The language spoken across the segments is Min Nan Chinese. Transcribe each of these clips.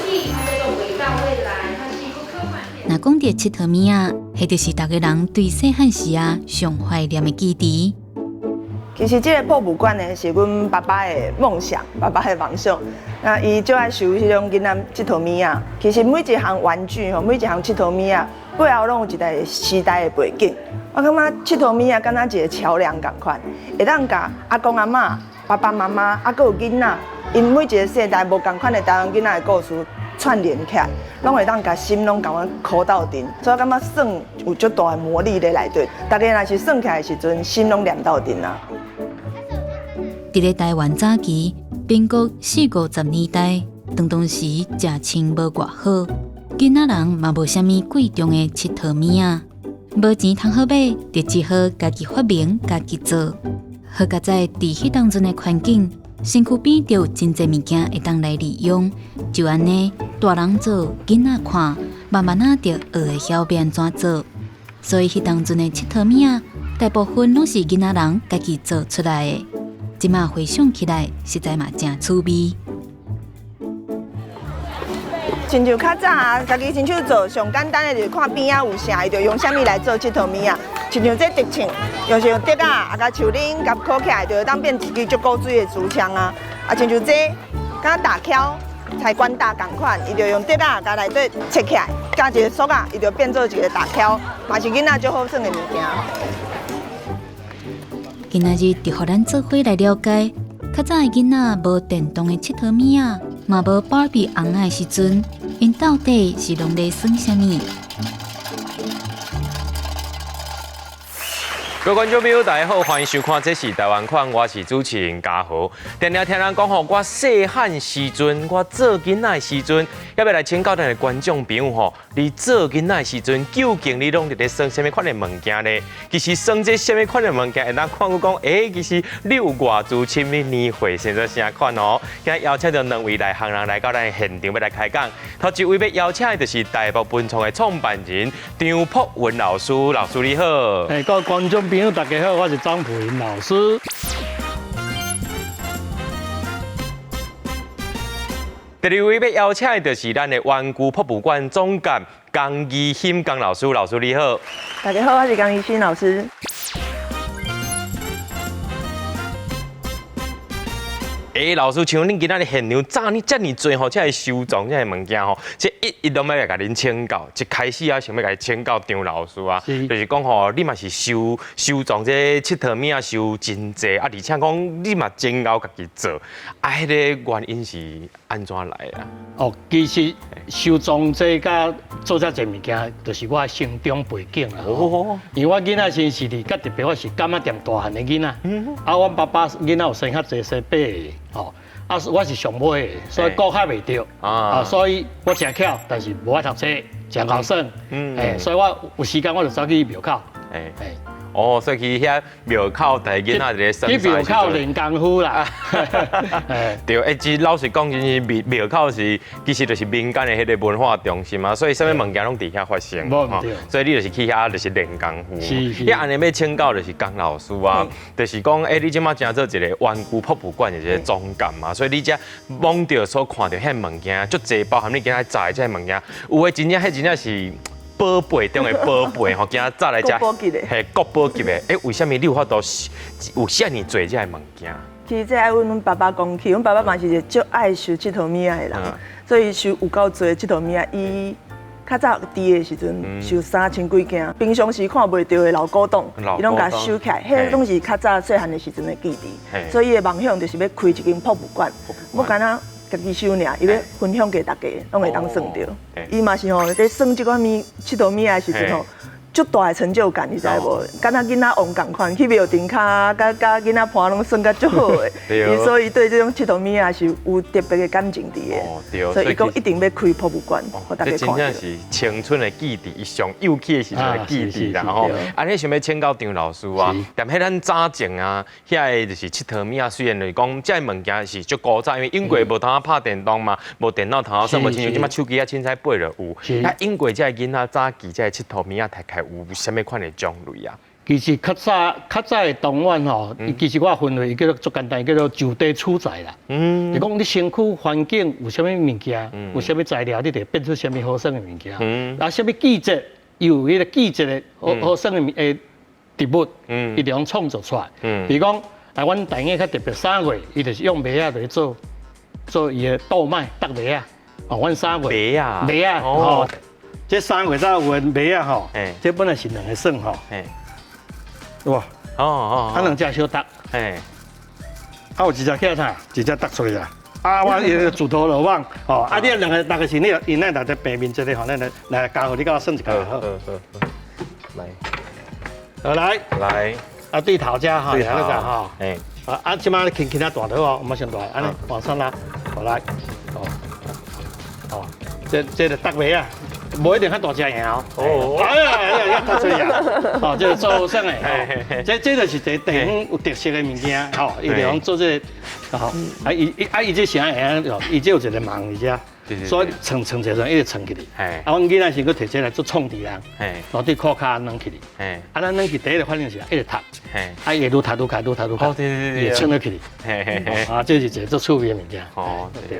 它叫做《回到未來》，它是一部科幻片。若講著𨑨迌物仔，彼就是逐家人對細漢時啊上懷念的記憶。其實這個博物館呢，是阮爸爸的夢想，爸爸的夢想。那伊就愛收彼種囡仔𨑨迌物仔。其實每一項玩具吼，每一項𨑨迌物仔背後攏有一個時代的背景。我感覺𨑨迌物仔敢若一個橋梁仝款，會當共阿公阿嬤、爸爸媽媽，啊，閣有囡仔，𪜶每一個世代無仝款的台灣囡仔的故事串聯起來，攏會當共心攏共阮箍鬥陣。所以我感覺耍有足大的魔力咧內底。大家若是耍起來的時陣，心攏連鬥陣啊。佇咧台灣早期，民國四五十年代，當當時食穿無偌好，囡仔人嘛無啥物貴重的𨑨迌物仔，無錢通好買，就只好家己發明、家己做。好佳哉佇彼當陣的環境，身軀邊就有真濟物件會當來利用，就按呢，大人做，囡仔看，慢慢仔就學會曉欲按怎做。所以彼當陣的𨑨迌物仔，大部分攏是囡仔人家己做出來的。這馬回想起來，實在嘛誠趣味。親像較早啊，家己親手做，上簡單的就是看邊仔有啥，伊就用啥物來做𨑨迌物仔。親像這竹銃，用是用竹仔啊，共樹奶共箍起來，就會當變一支足古錐的竹槍啊。啊，親像這敢若大鍬，菜關刀仝款，伊就用竹仔共內底切起來，加一个索仔，伊就變做一個大鍬，嘛是囡仔足好耍的物件。今仔日就予咱做伙來了解，較早的囡仔無電動的𨑨迌物仔，嘛無芭比尪仔的時陣，𪜶到底是攏咧耍啥物？各位觀眾朋友，大家好，歡迎收看《這是台灣款》，我是主持人嘉豪。定定聽人講吼，我細漢時陣，我做囡仔的時陣，欲來請教咱的觀眾朋友吼，你做囡仔的時陣，究竟你攏佇咧耍啥物款的物件呢？其實耍這啥物款的物件，會當看出講，欸，其實你有偌資深，你年歲生做啥款哦？今日邀請著兩位內行人來到咱現場，欲來開講。頭一位欲邀請的就是台北文創的創辦人張璞雲老師，老師你好。欸，各位觀眾朋友大家好，我是張璞雲老師。第二位欲邀請的就是咱的玩具博物館總監江怡欣江老師，老師你好。大家好，我是江怡欣老師。欸，老師，像恁今仔日現場早呢遮爾濟吼，遮个收藏遮个物件吼，這一一攏欲來共恁請教。一開始啊，想欲共請教張老師啊，就是講吼，你嘛是收收藏這𨑨迌物仔收真濟啊，而且講你嘛真𠢕家己做，啊，彼个原因是按怎來的啊？哦，其實收藏這佮做遮濟物件，就是我的成長背景啦。哦，因為我囡仔時是佇，較特別我是柑仔店大漢的囡仔。啊，阮爸爸囡仔有生較濟，生八个。哦，啊，我是上尾的，所以顧較袂著。啊，所以我誠巧，但是無愛讀冊，誠𠢕耍。欸，所以我有時間我就走去廟口。欸。哦，所以去遐廟口，逐个囡仔佇咧耍。去廟口練功夫啦。對，欸，其實老實講，真是廟廟口是，其實就是民間的彼个文化中心嘛，所以啥物物件攏佇遐發生。所以你就是去遐就是練功夫。是是。你按呢欲請教就是江老師啊，就是講，欸，你這馬成做一個玩具博物館的一個總監嘛，所以你這摸著所看著彼物件，足濟包含你今仔載的這个物件，有的真正彼真正是寶貝中的寶貝吼，今仔早來遮，嘿，國寶級的。欸，為啥物你有法度有遮爾濟這个物件？其實這愛問阮爸爸講起，阮爸爸嘛是一個足愛收𨑨迌物仔的人，所以收有夠濟𨑨迌物仔。伊較早佇的時陣收三千幾件，平常時看袂著的老古董，伊攏共收起來，彼攏是較早細漢的時陣的記憶。所以伊的夢想就是欲開一間博物館，無干焦家己收爾，伊欲分享給大家，攏會當耍著。伊嘛是吼，咧耍這款物𨑨迌物仔的時陣吼，足大的成就感，你知無？敢若囡仔王仝款，去廟頂跤，佮佮囡仔伴攏耍甲足好的。伊所以對這種𨑨迌物仔是有特別的感情佇的。哦，對。所以伊講一定欲開博物館，予大家看。這真正是青春的記憶，伊上幼齒的時陣的記憶啦吼。啊，你想欲請教張老師啊？踮彼咱早前啊，遐个就是𨑨迌物仔，雖然就是講這个物件是足古早，因為英國無通拍電動嘛，無電腦通好耍，無親像這馬手機啊、凊彩背就有。啊，英國這个囡仔早期這个𨑨迌物仔大概有啥物款的種類啊？其實較早較早的動漫吼，其實我分類叫做足簡單，叫做就地取材啦。就講你身軀環境有啥物物件，有啥物材料，你就變出啥物好耍的物件。啊，啥物季節，有彼個季節的好好耍的植物，伊就用創造出來。比如講，啊，阮台語較特別3月，伊就是用麥仔來做做伊的稻麥麥麥仔。哦，阮三月。麥仔。麥仔。哦。這三月才有的麥仔吼，這本來是兩个算吼。哇！哦哦，啊，兩隻相搭，啊，有一隻起來啥？一隻搭出去啦。啊，我伊個自投羅網，吼，啊，你兩個搭的時，你因咱來這平面這個吼，咱來來交予你，佮我算一下，好。好好好，來，好來，來，啊，對頭遮吼，對頭那個吼，啊啊，這擺你輕輕仔大就好，毋好傷大，按呢往上拉，好來，哦，哦，這這個搭麥仔。無一定較大隻贏哦。哦，哎呀，哎呀，太出啊！哦，這個做好耍的，這這就是一個地方有特色的物件，吼，伊就用做這個，吼，啊伊伊啊伊這啥會曉？伊這有一個網佇遮，所以穿穿一陣一直穿起來。啊，阮囡仔時閣提這來做創治人，然後對褲跤軟起來。啊，咱軟起第一個反應是一直踢，啊，伊會愈踢愈開，愈踢愈開，伊會穿得起來。啊，這是一個足趣味的物件。哦，對。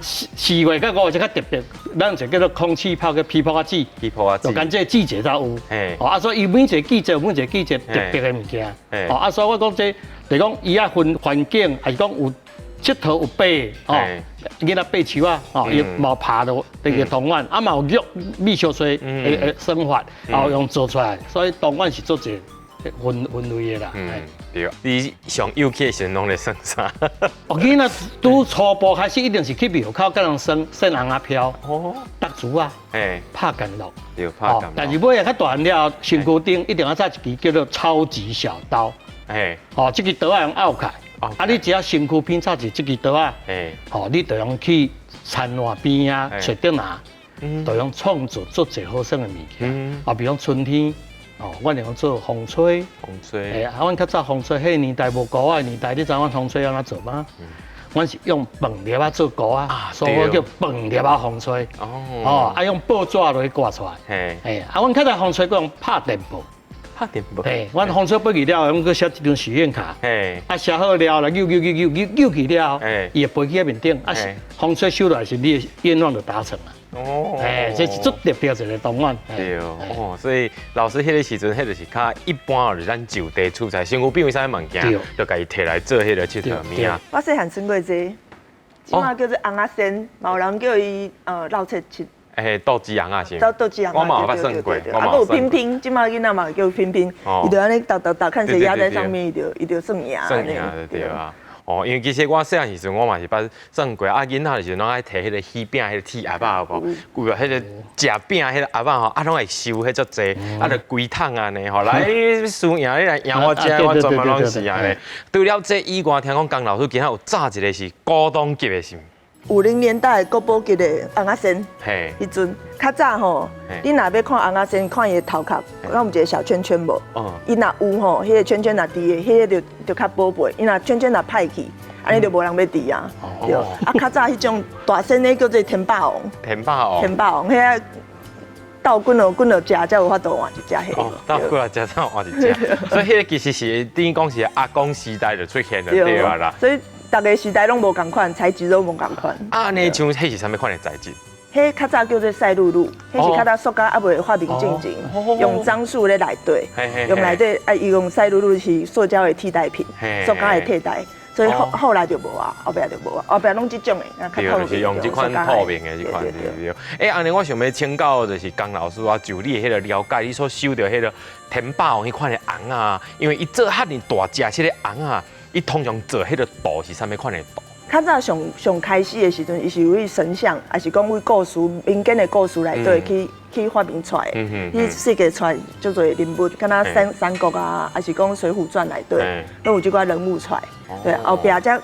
四四月佮五月較特別，咱有一個叫做空氣炮，叫枇杷仔籽，枇杷仔籽，就干這季節才有。哦，啊，所以伊每一個季節有每一個季節特別的物件。哦，啊，所以我講這，就講伊愛分環境，還是講有𨑨迌有爬，哦，囡仔爬樹仔，哦，伊嘛有爬到這個圖案，啊嘛有玉米燒水的生活，哦，用做出來，所以圖案是做一個分分類的啦。嗯，對。你上幼齒的時陣攏咧耍啥？哦，囡仔拄初步開始，一定是去廟口佮人耍耍尪仔飄，哦，搭珠仔，拍干樂，對，拍干樂。但是尾仔較大漢了後，身軀頂一定愛插一支叫做超級小刀，哦，這支刀仔用拗開，啊，你只要身軀邊插一這支刀仔，哦，你就用去田岸邊啊，揣竹籃，就用創造足濟好耍的物件，啊，比如講春天。哦，阮會用做風吹，風吹，欸，啊，阮較早風吹，彼個年代無鍋仔的年代，你知阮風吹按怎做嗎？阮是用飯粒仔做鍋仔，所以叫飯粒仔風吹。哦，啊，用報紙落去掛出來。嘿，啊，阮較早風吹閣用拍電報，拍電報。嘿，阮風吹飛去了後，阮閣寫一張許願卡。嘿，啊，寫好了來扭扭扭扭扭扭去了後，伊會飛去遐面頂，啊，風吹收落來時，你的願望就達成了。哦，哎，這是足特別一個圖案。對哦，所以老師彼個時陣，彼就是較一般，就是咱就地取材，身軀邊有啥物物件，就共伊提來做彼個𨑨迌物仔。我細漢耍過這個，這馬叫做尪仔仙，嘛有人叫伊落切七。哎，鬥雞尪仔是。鬥雞尪仔。我嘛有捌耍過。啊，閣有拼拼，這馬囡仔嘛叫拼拼，伊就按呢搭搭搭，看誰壓在上面，伊就伊就算贏。算贏就對啊。哦，因為其實我細漢時陣，我嘛是捌耍過。啊，囡仔的時陣攏愛提彼個喜餅、彼個鐵盒仔，有無？有彼個食餅彼個盒仔吼，啊，攏會收彼足濟，啊，就規桶按呢吼。來，輸贏你來贏我食，我全部攏是按呢。除了這以外，聽講江老師今仔有紮一個是古董級的，是毋？50年代國寶級的尪仔仙，彼陣較早吼，你若欲看尪仔仙，看伊的頭殼，敢有一個小圈圈無？伊若有吼，彼個圈圈若佇的，彼個就就較寶貝；伊若圈圈若歹去，按呢就無人欲佇啊。對，啊，較早彼種大仙的叫做天霸王。天霸王。天霸王，彼個鬥滾落滾落食才有法度換一隻彼個。哦，鬥滾落食才換一隻，所以彼個其實是等於講是阿公時代就出現了，對啊啦。所以。逐个時代攏無仝款，材質攏無仝款。啊，按呢像彼是啥物款的材質？彼較早叫做賽璐璐，彼是較早塑膠猶未發明進前，用樟樹咧內底，用內底啊，伊用賽璐璐是塑膠的替代品，塑膠的替代，所以後後來就無啊，後壁就無啊，後壁攏這種的，較透明。就是用這款透明的這款，對對。欸，按呢我想欲請教就是江老師啊，就你的彼個了解，你所收著彼個天霸王彼款的尪仔，因為伊做遐爾大隻這個尪仔。伊通常做彼個圖是啥物款的圖？較早上上開始的時陣，伊是為神像，抑是講為故事、民間的故事內底去去發明出來的。去設計出來足濟人物，敢若三三國啊，抑是講水滸傳內底，攏有這寡人物出來。對，後壁才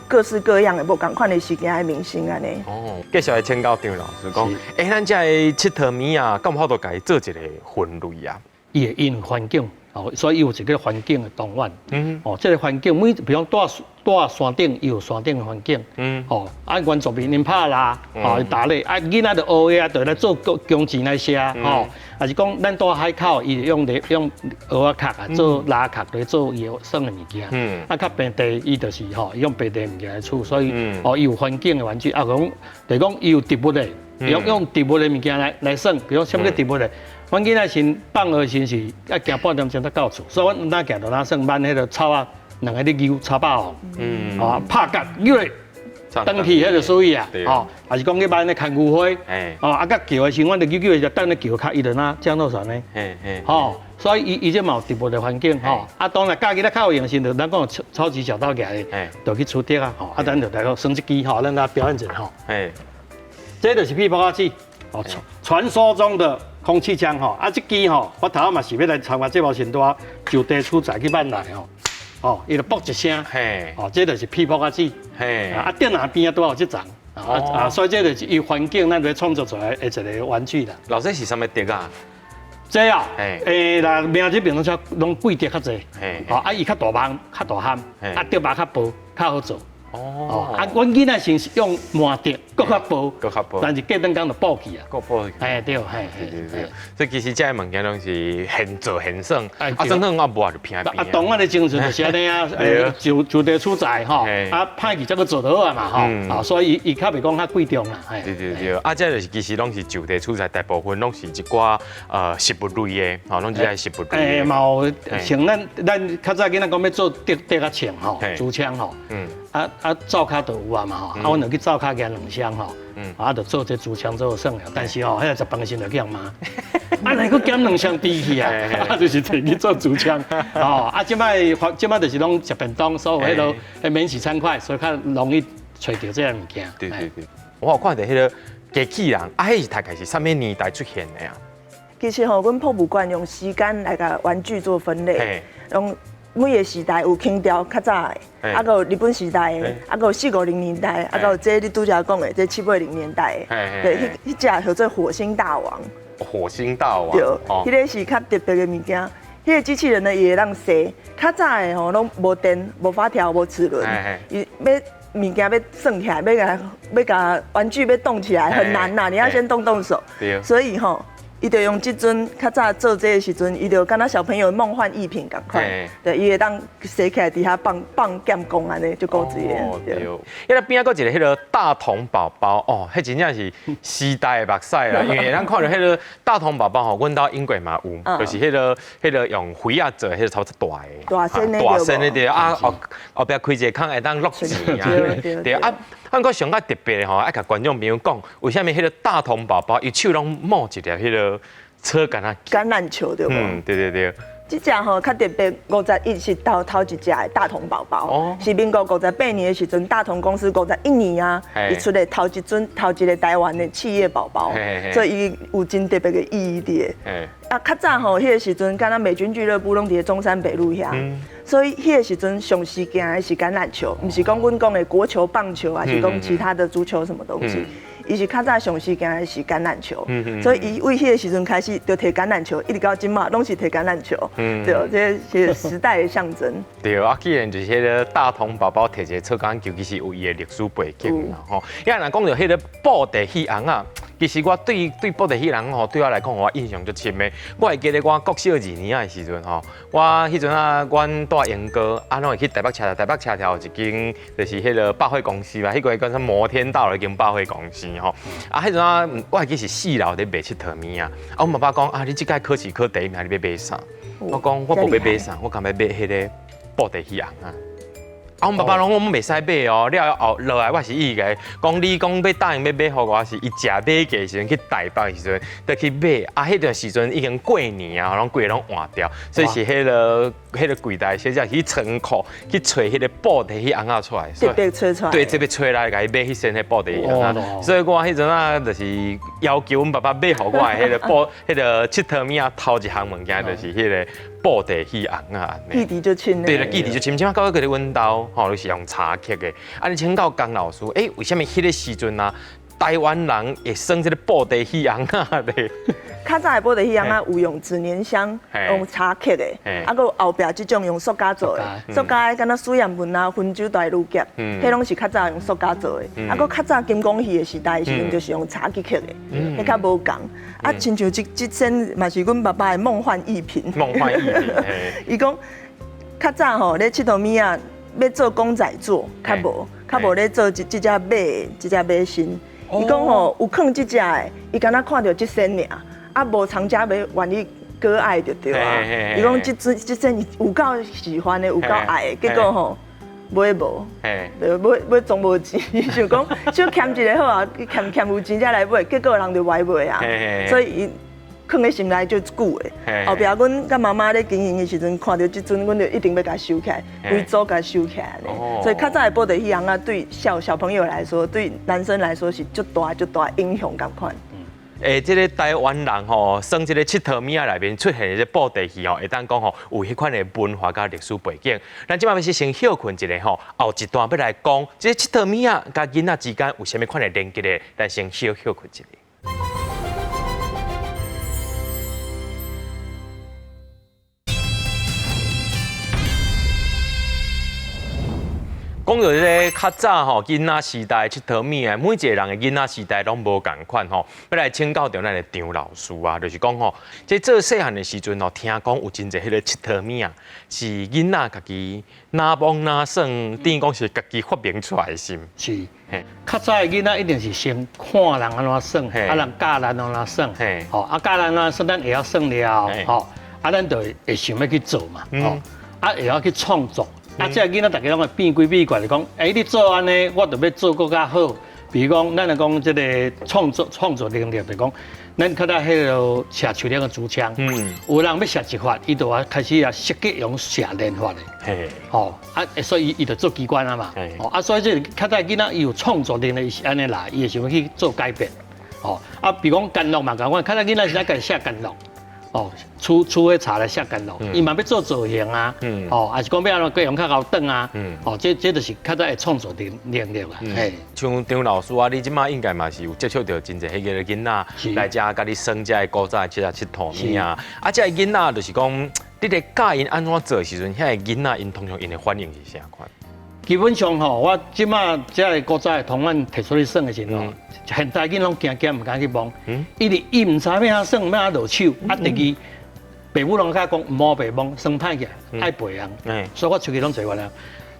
各式各樣的無仝款的事件的明星按呢。哦，繼續來請教張老師講，欸，咱這个𨑨迌物仔，敢有法度共伊做一個分類啊？伊會因為環境，哦，所以伊有一個環境的單元。哦，這個環境每，比如講蹛山頂，伊有山頂的環境。哦，啊，原住民𪜶拍獵，哦，打獵，啊，囡仔就學的啊，就來做弓箭來射，吼，抑是講咱蹛海口，伊就用咧用蚵仔殼啊，做螺殼來做伊的耍的物件。啊，較平地伊就是吼，用平地物件來處，所以哦，伊有環境的玩具，啊，講就是講伊有植物的，用植物的物件來耍，比如啥物叫植物的？阮囡仔時放學時是愛行半點鐘才到厝，所以阮哪行就哪耍，挽彼个草仔，兩个咧搝草霸王，哦，拍角搝咧，轉去彼就輸伊啊，哦，抑是講去挽咧牽牛花，哦，啊，佮橋的時，阮就搝搝的就等咧橋跤，伊就若降落傘呢，吼，所以伊這嘛有植物的環境，吼，啊，當然教囡仔較有閒時，就咱講超級小盜俠的，就去出竹啊，吼，啊，咱就來講耍這支，吼，咱來表演一下，吼，這就是屁泡仔子，哦，傳說中的空氣槍吼，啊，這支吼，我頭仔嘛是欲來參加節目時拄仔就地取材去挽來吼，哦，伊就啵一聲，哦，這就是屁泡仔子，啊，電腦邊仔拄仔有這層，啊啊，所以這就是伊環境咱來創作出來的一個玩具啦。老師是啥物竹啊？這啊，欸，嗱，名這邊攏較攏桂竹較濟，哦，啊，伊較大網，較大項，啊，竹肉較薄，較好做。哦，啊，阮囡仔時是用麻竹，閣較薄，閣較薄，但是過兩工就薄去啊。閣薄去。哎，對，嘿，對對對。所以其實這个物件攏是現做現耍，啊，耍好啊無就偏偏。啊，當阮的精神就是按呢啊，就地取材吼，啊，歹去才閣做好啊嘛，吼，啊，所以伊較袂講較貴重啦。對對對，啊，這就是其實攏是就地取材，大部分攏是一寡食物類的，吼，攏是食物類的。欸，嘛有像咱較早囡仔講欲做竹竹仔槍吼，竹槍吼，啊啊，灶跤就有啊嘛吼，啊，阮就去灶跤揀兩箱吼，啊，就做這竹槍做耍了。但是吼，彼个食飯的時陣就去予罵，啊，哪閣揀兩箱豬去啊？啊，就是提去做竹槍。哦，啊，這擺這擺就是攏食便當，所有彼落免洗餐筷，所以較容易揣著這个物件。對對對，我有看著彼个機器人，啊，彼是大概是啥物年代出現的啊？其實吼，阮博物館用時間來共玩具做分類，用。每个時代有清朝較早的，啊，閣有日本時代的，啊，閣有四五零年代，啊，閣有這你拄才講的這七八零年代的，對，彼彼隻叫做火星大王。火星大王。對，彼个是較特別的物件。彼个機器人呢，伊會當踅。較早的吼攏無電、無發條、無齒輪，伊欲物件欲耍起來，欲共欲共玩具欲動起來很難吶，你要先動動手。所以吼，伊就用這陣較早做這个時陣，伊就敢若小朋友夢幻逸品仝款，對，伊會當踅起來佇遐放放劍功按呢，就古錐的。對。彼个邊仔閣一個彼个大同寶寶哦，彼真正是時代的目屎啦，因為咱看著彼个大同寶寶吼，阮兜英國嘛有，就是彼个用灰仔做，彼个超級大的，大身的大身的對啊，後壁開一個孔會當落錢啊，對啊。啊，閣上較特別的吼，愛共觀眾朋友講，為啥物彼个大同寶寶伊手攏摸一粒彼个草橄欖橄欖球對無？嗯，對對對。這隻吼較特別，51是頭一隻的大同寶寶，是民國58年的時陣，大同公司51年啊，伊出的頭一尊頭一个台灣的企業寶寶，所以伊有真特別的意義佇个。啊，較早吼，彼个時陣，敢若美軍俱樂部攏佇中山北路遐，所以彼个時陣上時行的是橄欖球，毋是講阮講的國球、棒球，還是講其他的足球什麼東西。伊是較早上時行的是橄欖球，所以伊為彼個時陣開始就提橄欖球，一直到這馬攏是提橄欖球，對，這是時代的象徵。對啊，既然就是彼个大同寶寶提一个草橄球，其實有伊的歷史背景啦吼。因為若講著彼个布袋戲尪仔，其實我對布袋戲尪吼，對我來講我印象足深的。我會記得我國小二年仔的時陣吼，我彼陣啊，阮蹛鶯歌，啊，攏會去台北車站，台北車站有一間就是彼个百貨公司嘛，彼個叫啥摩天大樓一間百貨公司吼。啊，彼陣啊，我會記是四樓咧賣𨑨迌物仔，啊，阮爸爸講啊，你這屆考試考第一名，你欲買啥？我講我無欲買啥，我甘欲買彼个布袋戲尪仔。啊，阮爸爸攏講袂使買哦，了後落來我是意個，講你講欲答應欲買予我是伊食馬雞的時陣去台北的時陣，就去買。啊，彼段時陣已經過年啊，攏規个攏換掉，所以是彼个櫃台小姐去倉庫去揣彼个布袋戲尪仔出來，特別揣出來，對，特別揣來共伊買彼身彼布袋戲尪仔。所以我彼陣啊，就是要求阮爸爸買予我的彼个布，彼个𨑨迌物仔頭一項物件就是彼个布袋戲尪仔。記憶就深。對啦，記憶就深，這擺到閣佇阮兜，吼，就是用柴刻的。啊，你請教江老師，欸，為啥物彼个時陣啊，台灣人會耍這个布袋戲尪仔咧？較早的布袋戲翁仔有用紙黏香，用柴刻的，啊，閣有後壁這種用塑膠做的，塑膠的敢若水岩文啊、溫州大女俠，彼攏是較早用塑膠做的。啊，閣較早金光戲的時代的時陣，就是用柴去刻的，彼較無仝。啊，親像這這身嘛是阮爸爸的夢幻逸品。夢幻逸品，伊講較早吼咧𨑨迌物仔，欲做公仔做，較無，較無咧做這這隻馬，這隻馬身。伊講吼有囥這隻的，伊敢若看著這身爾，啊無藏家欲願意閣愛就對啊。伊講這這這身有夠喜歡的，有夠愛的，結果吼買無，買買總無錢，想講小儉一下好啊，儉儉有錢才來買，結果人就無愛買啊，所以伊囥佇心內足久的。後壁阮佮媽媽咧經營的時陣，看著這尊，阮就一定欲共收起來，規組共收起來咧。所以較早的布袋戲翁仔對小小朋友來說，對男生來說是足大足大影響仝款。欸，這个台灣人吼，耍這个𨑨迌物仔內面出現的這布袋戲吼，會當講吼有彼款的文化佮歷史背景。咱這擺欲先歇睏一下吼，後一段欲來講這个𨑨迌物仔佮囡仔之間有啥物款的連結的，咱先歇睏一下。講到這个較早吼，囡仔時代𨑨迌物仔，每一个人的囡仔時代攏無仝款吼。欲來請教著咱的張老師啊，就是講吼，這做細漢的時陣吼，聽講有真濟彼个𨑨迌物仔是囡仔家己哪摸哪耍，等於講是家己發明出來的是毋？是。較早的囡仔一定是先看人按怎耍，啊人教咱按怎耍，吼啊教咱按怎耍，咱會曉耍了後，吼啊咱就會想欲去做嘛，吼啊會曉去創作。啊，這个囡仔逐家攏會變規變怪，就講，欸，你做按呢，我就欲做閣較好。比如講，咱來講這个創作創作能力，就講，咱較早彼个射手鐮的竹槍，有人欲射一發，伊就啊開始啊設計用射連發的，吼，啊，所以伊就做機關啊嘛，吼，啊，所以這較早囡仔伊有創作能力，伊是按呢來，伊會想欲去做改變，吼，啊，比如講干樂嘛，仝款，較早囡仔是愛家己寫干樂。哦，煮煮彼茶來寫干樂，伊嘛欲做造型啊，哦，抑是講欲按怎用較𠢕轉啊，哦，這這就是較早的創作能能力啦。嘿，像張老師啊，你這馬應該嘛是有接觸著真濟彼个囡仔來遮佮你耍這个古早的這个𨑨迌物仔，啊，這个囡仔就是講，你咧教𪜶按怎做的時陣，遐个囡仔𪜶通常𪜶的反應是啥款？基本上吼，我這馬這个古早的童玩提出去耍的時陣吼，現在囡仔攏驚驚，毋敢去摸，因為伊毋知欲按怎耍，欲按怎落手。啊，第二，爸母攏較講毋好白摸，耍歹去愛賠人。所以我出去攏坐完了，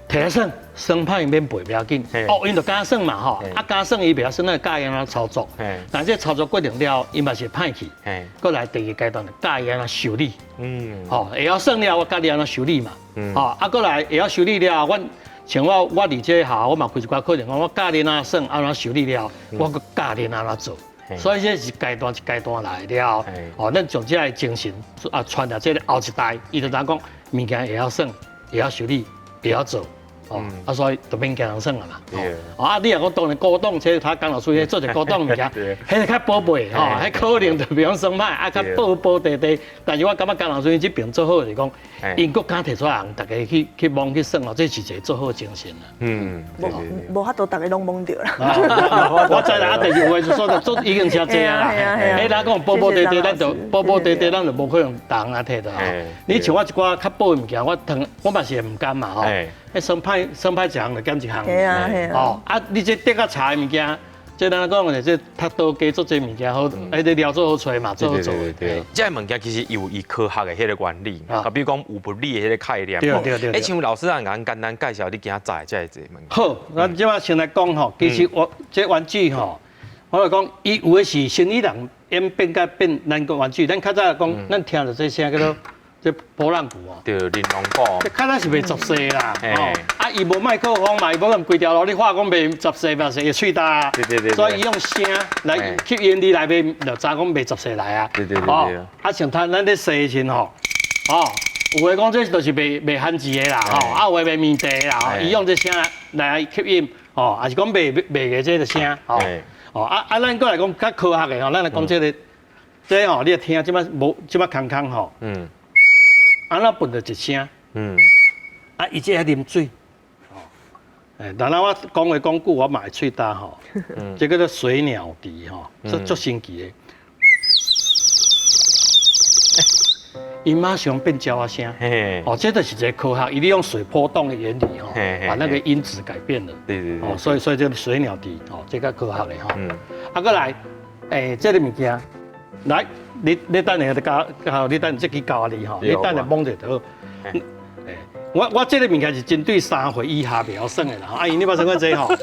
提來耍，耍歹免賠，袂要緊。哦，𪜶就敢耍嘛吼，啊敢耍伊袂曉耍，咱教伊按怎操作。但這操作過程了後，伊嘛是歹去。閣來第二階段，教伊按怎修理。吼，會曉耍了，我教你按怎修理嘛。吼，啊，閣來會曉修理了後，阮。像我，我佇這个學校，我嘛開一寡課程，講我教恁按怎耍，按怎修理了，我閣教恁按怎做。所以這是階段一階段來了後，哦，咱將這个精神啊傳予這个後一代，伊就知影講物件會曉耍，會曉修理，會曉做。哦，啊，所以就免驚人耍啊嘛。哦，啊，你若講當然古董，這頭江老師彼做一个古董物件，彼个較寶貝吼，彼可能就袂用耍歹，啊，較寶寶地地。但是我感覺江老師這爿做好就是講，𪜶閣敢提出來，逐家去去摸去耍哦，這是一个足好精神啦。嗯，無無法度，逐家攏摸著啦。我知啦，啊，第二話就說做已經誠濟啊啦。彼咱講寶寶地地，咱就寶寶地地，咱就無可能逐項來提著。你像我一寡較寶的物件，我當我嘛是會毋甘嘛吼。彼耍歹耍歹一項就減一項。哦，啊，你這竹仔柴的物件，這咱講的這讀刀加足濟物件好，彼个料做好揣嘛，做好做。對對對。這个物件其實有伊科學的彼个原理，啊，比如講有物理的彼個概念。對對對。欸，像老師啊，共簡單介紹你今仔載的這個物件。好，咱這擺先來講吼，其實我這玩具吼，我來講，伊有的是生理人演變甲變咱個玩具，咱較早講，咱聽著這聲叫做。這撥浪鼓哦，對，玲瓏鼓。這較早是賣雜細啦，哦，啊，伊無麥克風嘛，伊無咁規條路，你話講賣雜細嘛是會喙焦啊。對對對。所以伊用聲來吸引你來買，就知講賣雜細來啊。對對對。哦，啊，像他咱咧洗的時陣吼，哦，有的講這就是賣賣番薯的啦，吼，啊，有的賣麵茶的啦，伊用這聲來吸引，哦，抑是講賣賣的這個聲，哦，哦，啊啊，咱閣來講較科學的吼，咱來講這个，這吼，你聽這擺無這擺空空吼，嗯。按怎噴著一聲？嗯，啊，伊這愛啉水，哦，欸，但若我講話講久，我嘛會喙焦吼。這叫做水鳥笛吼，足足神奇的。伊馬上變鳥仔聲。哦，這就是一個科學，伊利用水波動的原理吼，把那個音質改變了。哦，所以這個水鳥笛，哦，這個科學的吼。啊，閣來，這个物件，來，你等下教教，你等這支教你吼，你等下摸者就好。我這个物件是針對3歲以下袂曉耍的啦。阿姨，你捌耍過這吼？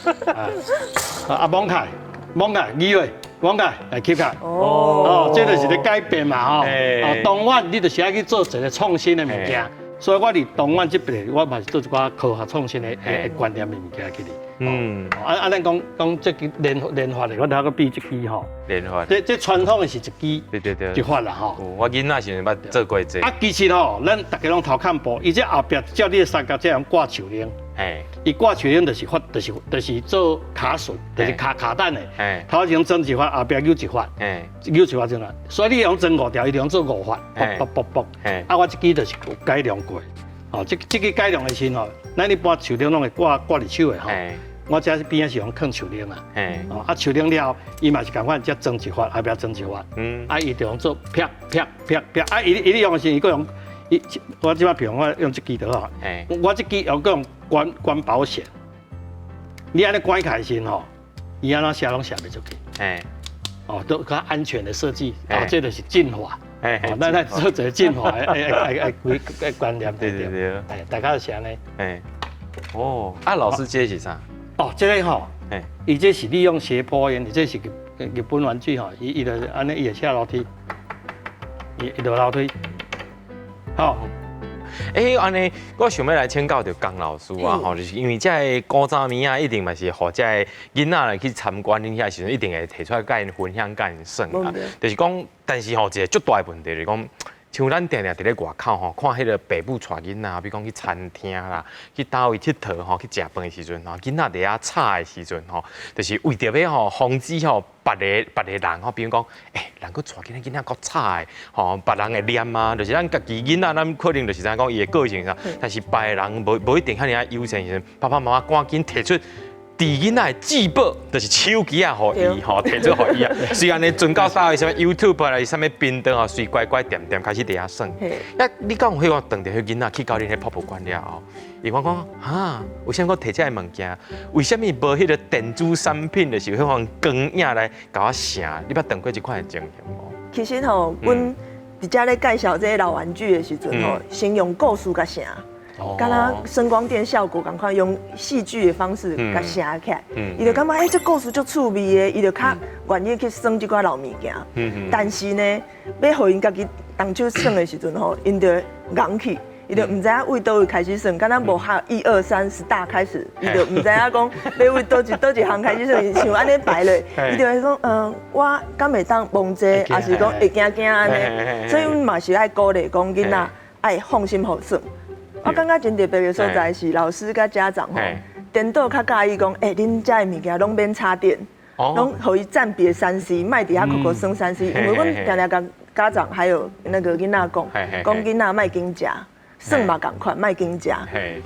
啊，摸開，摸開，移位，摸開，來吸開。哦，這就是咧改變嘛吼。哦，當晚你就是愛去做一個創新的物件，所以我佇當晚這邊，我嘛是做一寡科學創新的觀念的物件去哩。啊啊，咱講講這支連發的，我頭閣比這支吼。連發。這傳統的是一支，一發啦吼。我囡仔時陣捌做過這。啊，其實吼，咱逐家攏頭看步，伊這後壁照你的三角這樣掛手鏈。伊掛手鏈就是發，就是做卡榫，就是卡卡帶的。頭前裝一發，後壁扭一發，扭一發就啦。所以你用裝五條，伊就用做五發，啵啵啵啵。啊，我這支就是有改良過。哦，這支改良的時吼，咱一般手鏈攏會掛掛佇手的吼。我這邊仔是用囥手鏈啊。哦，啊手鏈了後，伊嘛是仝款，這裝一發，後壁裝一發。啊，伊就用做啪啪啪啪，啊，伊用的時，伊閣用。伊我這擺譬如我用這支就好，我這支又閣用關關保險，你按呢關開時吼，伊按怎寫攏寫袂出去。哦，都較安全的設計，哦，這就是進化。哦，咱來做一個進化的規的觀念。大概就是按呢。哦，啊，老師這是啥？哦，這个吼，伊這是利用斜坡原理，這是日本玩具吼，伊就按呢，伊會下樓梯，伊落樓梯。好，按呢，我想欲來請教著江老師啊，吼，就是因為這个古早物仔一定嘛是予這个囡仔來去參觀恁遐時陣，一定會提出來共𪜶分享、共𪜶耍啊。就是講，但是吼，一个足大的問題就是講，像咱定定佇咧外口吼，看彼个爸母帶囡仔，比如講去餐廳啦，去佗位𨑨迌吼，去食飯的時陣吼，囡仔佇遐吵的時陣吼，就是為著欲吼防止吼別个人吼，比如講，人閣帶囡仔囡仔閣吵的，吼，別人會念啊，就是咱家己囡仔，咱可能就是知影講伊的個性啥，但是別个人無一定遐爾仔友善時陣，爸爸媽媽趕緊提出佇囡仔的至寶，就是手機啊，予伊吼，提出予伊啊。雖然呢，陣到啥啥物 YouTube 啊，啥物頻道吼，隨乖乖恬恬開始佇遐耍。啊，你敢有彼個當著彼囡仔去到恁彼博物館了後，伊講講哈，為啥物閣提這个物件？為啥物無彼个電子產品，就是彼款光影來共我寫？你捌當過這款的情形無？其實吼，阮佇遮咧介紹這个老玩具的時陣吼，先用故事共寫。敢若聲光電效果仝款，用戲劇的方式共寫起來，伊就感覺這故事足趣味的，伊就較願意去耍這寡老物件。但是呢，欲予𪜶家己動手耍的時陣吼，𪜶就戇去，伊就毋知影為佗位開始耍，敢若無學一二三 start 開始，伊就毋知影講欲為佗一項開始耍，像按呢排落，伊就會講，我敢會當摸這，抑是講會驚驚按呢，所以阮嘛是愛鼓勵講囡仔愛放心予耍。我感覺真特別的所在是老師佮家長吼，顛倒較佮意講，恁遮的物件攏免插電，攏予伊暫別3C，莫佇遐摳摳耍3C。因為阮定定共家長還有那個囡仔講，講囡仔莫緊食，耍嘛仝款，莫緊食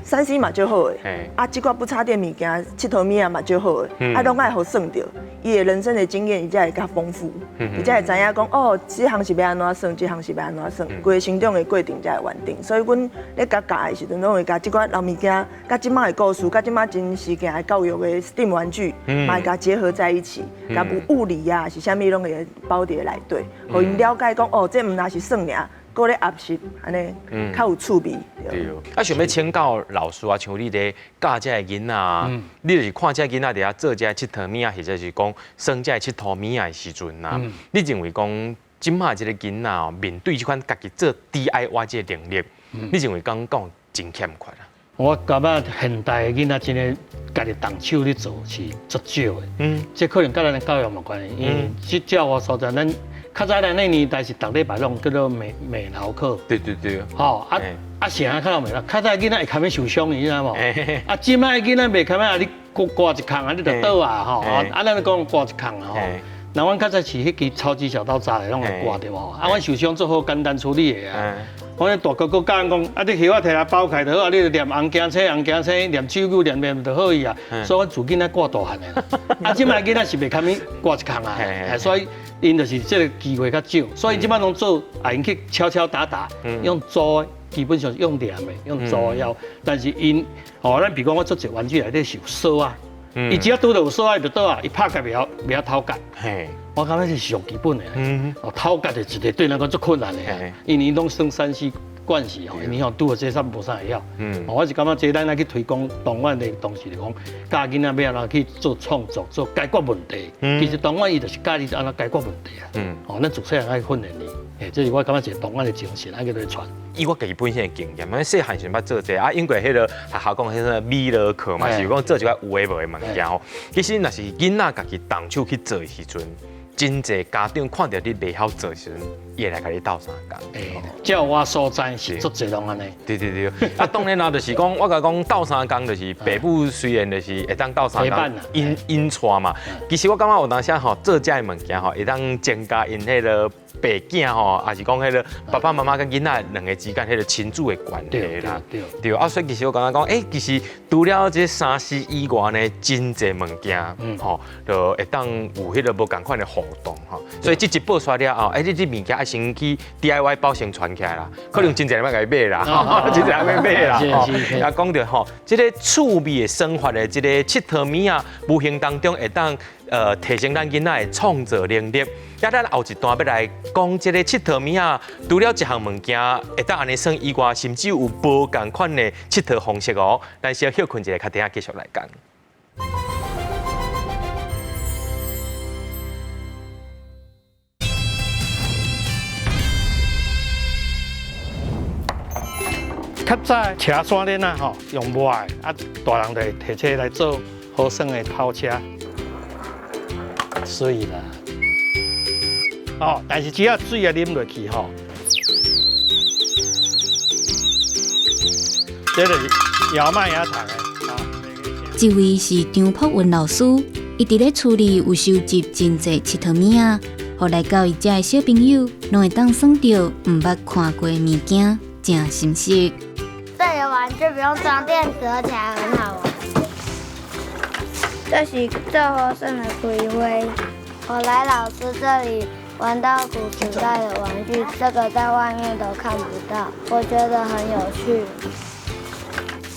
，3C 嘛足好的，啊，這寡不插電物件，𨑨迌物仔嘛足好的，啊，攏愛予耍著，伊的人生的經驗伊才會較豐富，伊才會知影講，哦，這項是欲按怎耍，這項是欲按怎耍，規个成長的過程才會完整。所以阮咧共教的時陣，攏會共這寡老物件，佮這擺的故事，佮這擺真時行的教育的 STEAM 玩具，嘛會共結合在一起，共有物理啊，是啥物攏會包佇內底，予𪜶了解講，哦，這毋但是耍爾。閣咧學習，按呢較有趣味。對，啊，想欲請教老師啊，像你咧教這个囡仔，你就是看這个囡仔佇遐做這个𨑨迌物仔，或者是講耍這个𨑨迌物仔的時陣啊，你認為講這擺這个囡仔哦，面對這款家己做 DIY 這个能力，你認為講講真欠缺啊？我感覺現代的囡仔真的家己動手咧做是足少的。這可能佮咱的教育有關係，因為這照我所知，咱較早咱那年代是逐禮拜攏叫做美勞課。吼啊啊，啥較老美勞？較早囡仔會較欲受傷，你知無？啊，這擺囡仔袂較欲啊，你掛一空啊，你就倒啊吼。啊，咱講掛一空啊吼。那阮較早是彼支超級小刀鍘的，攏會掛著無？啊，阮受傷做好簡單處理的啊。我大哥哥教讲，啊，你叶仔摕來包起來就好啊，你就念紅驚青、紅驚青，念手語念念就好伊啊。所以阮自囡仔掛大漢的啦。啊，這擺囡仔是袂堪物掛一空啊，所以𪜶就是這個機會較少，所以這擺攏做啊，𪜶去敲敲打打，用做的，基本上是用念的，用做的曉。但是𪜶，吼，咱比如講我做一個玩具內底是有鎖啊，伊只要拄著有鎖啊，就倒啊，伊拍開袂曉袂曉偷割。我感覺是上基本的。哦，偷割是一個對咱講足困難的，因為𪜶攏耍3C 慣勢吼，因為吼拄著這啥無啥會曉。我是感覺這咱愛去推廣動漫的東西，就講教囡仔欲按怎去做創作、做解決問題。其實動漫伊就是教你按怎解決問題啊。哦，咱自細漢愛訓練伊，這是我感覺一個動漫的精神，愛去來傳。以我家己本身的經驗，阮細漢時捌做這個，啊，因為彼個學校講彼個美樂課嘛，是講做一寡有的無的物件吼。其實若是囡仔家己動手去做的時陣，真濟家長看著你袂曉做的時陣，伊會來共你鬥相共。照我所知是足濟攏按呢。對對對，啊，當然啦，就是講我共講鬥相共，就是爸母雖然就是會當鬥相共，𪜶𪜶帶嘛。其實我感覺有當時吼做這个物件吼，會當增加𪜶彼个爸囝吼，抑是講彼个爸爸媽媽佮囡仔兩个之間彼个親子的關係啦。對對啊，所以其實我感覺講，欸，其實除了這3C 以外呢，真濟物件吼，就會當有彼个無仝款的互動吼。所以這集播出來了後，欸，你這物件愛先去 DIY 包先傳起來啦，可能真濟人欲共伊買啦，真濟人欲買啦。啊，講著吼，這个趣味的生活的這个𨑨迌物仔，無形當中會當提升咱囡仔的創造能力。啊，咱後一段欲來講這个𨑨迌物仔，除了一項物件會當按呢耍以外，甚至有無仝款的𨑨迌方式哦。咱先歇睏一下，較等下繼續來講。較早車山鏈啊，吼，用木的，啊，大人就會提車來做好耍的跑車，水啦。哦，但是只要水啊啉落去吼，這就是搖麥芽糖的。這位是張柏雲老師，伊佇咧厝裡有收集真濟𨑨迌物仔，予來到伊遮的小朋友攏會當耍著毋捌看過的物件，誠心適。這個玩具不用裝電池，而且還很好玩。這是最好耍的開花。我來老師這裡玩到古時代的玩具，這個在外面都看不到，我覺得很有趣。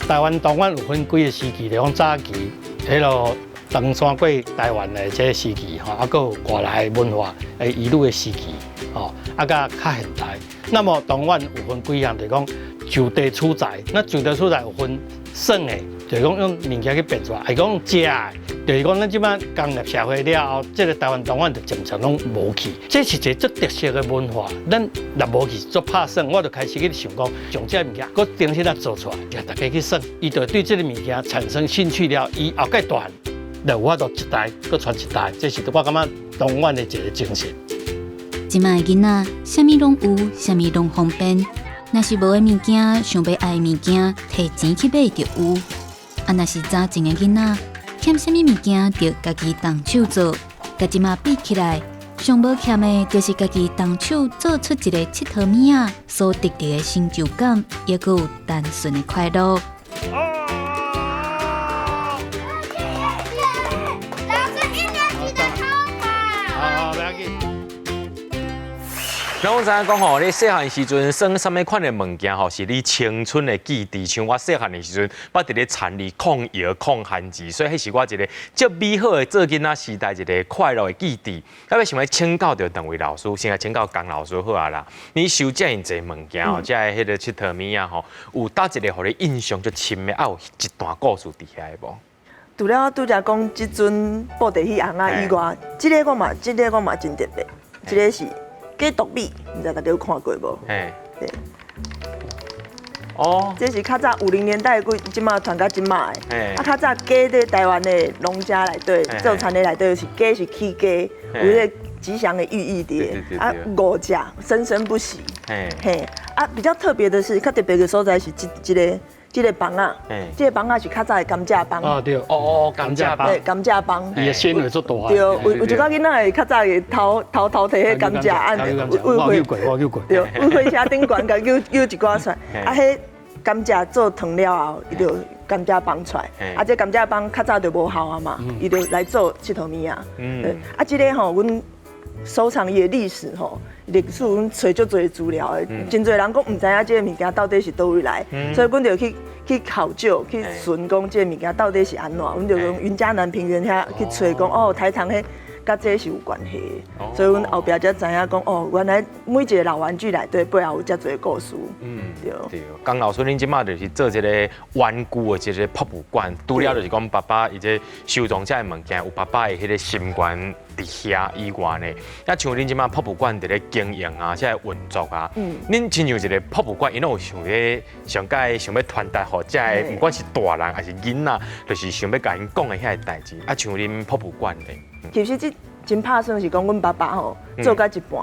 台灣動漫有分幾個時期，就講早期，彼個唐山過台灣的這個時期，吼，啊，閣有外來文化的移入的時期，吼，啊，佮較現代。那麼動漫有分幾項，就講就地取材，那就地取材有分耍的，就是講用物件去變出來，還講食的，就是講咱這擺工業社會了後，這個台灣動漫就漸漸攏無去。這是一個足特色的文化，咱若無去足拍算，我就開始去想講，將這個物件閣重新來做出來，讓大家去耍，伊就對這個物件產生興趣了，伊後蓋大漢就有法度一代閣傳一代，這是我感覺動漫的一個精神。這擺的囡仔，啥物攏有，啥物攏方便。若是無的物件，想欲愛的物件，提錢去買就有。啊，若是早前的囡仔，欠啥物物件，就家己動手做。佮這擺比起來，上無欠的，就是家己動手做出一個𨑨迌物仔所得著的成就感，抑閣有單純的快樂。老師一年級的超跑。好，不要緊。那我知影講吼，你細漢時陣耍啥物款的物件吼，是你青春的記憶。像我細漢的時陣，捌佇咧田裡紘藥、紘番薯，所以彼是我一個足美好的做囡仔時代一個快樂的記憶。啊，欲想欲請教著兩位老師，先來請教江老師好啊啦。你收遮爾濟物件吼，遮的彼个𨑨迌物仔吼，有佗一个予你印象足深的，啊有一段故事佇遐的無？除了拄才講這陣布袋戲尪仔以外，這个我嘛真特別，這个是假毒米，毋知大家有看過無？對。哦。這是較早50年代過，這馬傳到這馬的。啊，較早雞佇台灣的農家內底，做田的內底是雞是起家，有彼个吉祥的寓意佇。啊，五隻生生不息。嘿。啊，比較特別的是，較特別的所在是這個這个枋仔，這个枋仔是較早的甘蔗枋。啊對，哦，甘蔗枋，對，甘蔗枋。伊的纖維足大。對，有一寡囡仔會較早會偷偷偷提彼甘蔗，按我有過，我有過。對，為火車頂懸共揪揪一寡出來，啊，彼甘蔗做糖了後，伊就甘蔗枋出來。啊，這甘蔗枋較早就無效啊嘛，伊就來做𨑨迌物仔。嗯。啊，這个吼，阮收藏伊的歷史吼，歷史阮揣足濟資料的，真濟人講毋知影這个物件到底是佗位來，所以阮就去考究，去尋講這個物件到底是按怎，阮就用雲嘉南平原遐去揣講，哦，台糖彼佮這是有關係的，所以阮後壁才知影講，哦，原來每一個老玩具內底背後有遮濟故事。嗯，對。對，江老師，恁這馬就是做這个玩具的這个博物館，除了就是講爸爸伊這收藏這个物件，有爸爸的彼个心願佇遐以外呢，啊，像恁這馬博物館佇咧經營啊，這个運作啊，恁親像一个博物館，𪜶攏有想咧上蓋想欲傳達予這个，毋管是大人抑是囡仔，就是想欲共𪜶講的遐个代誌。啊，像恁博物館咧，其實這真拍算是講，阮爸爸吼做到一半，